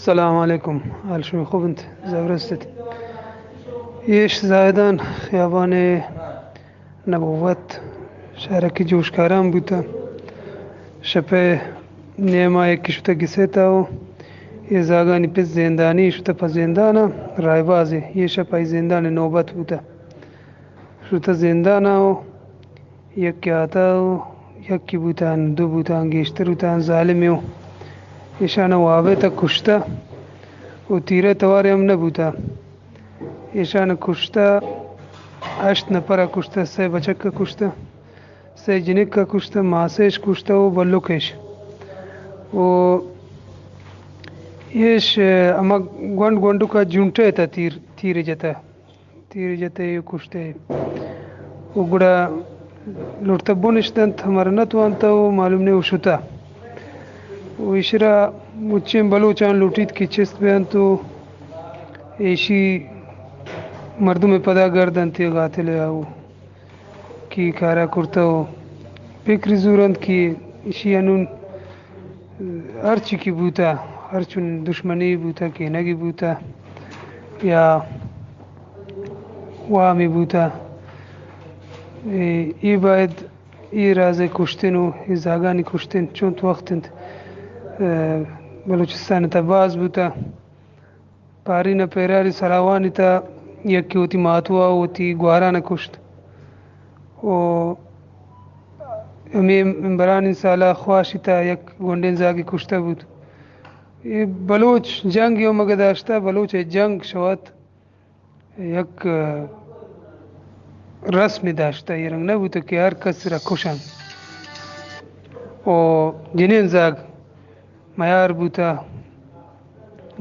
السلام علیکم، حال شما خوب انت؟ زبرست ات۔ ایش زاہدان خیابان نبوت شہرکی جوشکاران بوتہ۔ شپئے نیما یکے شتہ گسیتہ و اے زاگانی پت زندانی شتہ پہ زندانا راہبازے۔ اے شپ آئی زندان نوبت بوتہ۔ شتہ زندانا و یکے آتہ و یکے بوتہ، دو بوتہ، گیشتر بوتہ، ظالمے و ایشانا وابیتہ کشتہ و تیرئے توارے ہم نہ بوتہ۔ ایشان کشتہ، ہشت نپر ءَ کشتہ، سئے بچک ءَ کشتہ، سئے جنک ءَ کشتہ، ماسیش کشتہ و بلکیش۔ و ایش ہما گونڈ گونڈک ءَ جونٹے تہ تیر، تیر جتہ، تیر جتہ و کشتہ۔ و گڑا لوٹتہ بنش دنت، ہمارا نہ توانتہ و معلوم نہ و شتہ۔ و ایشرا مچیں بلوچان لوٹیت کہ چست بینت و ایشی مردم پدا گردنت یا قاتل یا و کی کارا کرتہ و فکری زورنت کہ ایشی انون ہرچی کہ بوتہ، ہرچون دشمنی بوتہ، کینگی بوتہ یا وامی بوتہ، اے، اے باید اے رازئے کشتن و اے زاگانی کشتن چونت وخت انت، اه، بلوچستان تہ باز بوتہ۔ پارین ءَ پیراری سراوانی تہ یکے وتی ماتوا و وتی گوارانا کشت و ہمے برانی سالا خواشی تہ یک گونڈیں زاگے کشتہ بوت۔ اے بلوچ جنگ یوم اگہ داشتہ، بلوچئے جنگ شوت یک، اه، رسمے داشتہ، اے رنگ نہ بوتہ کہ ہر کس را کشنت۔ و جنین زاگ میار بوتہ،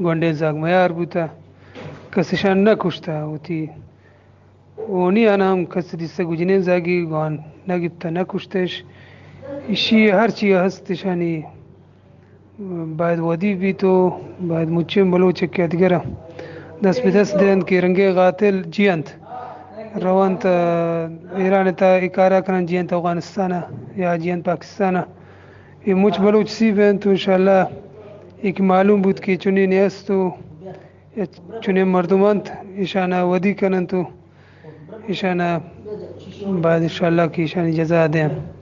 گونڈین زاگ میار بوتہ، کس اشان نہ کشتہ۔ وتی ہونی آنا ہم کس دیستہ گو جنین زاگی گوان نہ گپتہ، نہ کشتش۔ اشی ہرچی ہست اشانی باید ودی بیت و باید مچیں بلوچ یکے ادگرا دست بہ دست دینت کہ رنگے قاتل جی انت، رونت، اه، ایران تہ اے کارا کننت، جی انت افغانستانا یا جی انت پاکستانا۔ اے مچ بلوچ سی بینت و انشاءاللہ اے کہ معلوم بوت کہ چنین است و یا چنین مردم انت، ایشانا ودی کننت و ایشانا باید انشاءاللہ کہ ایشانی جزا دینت۔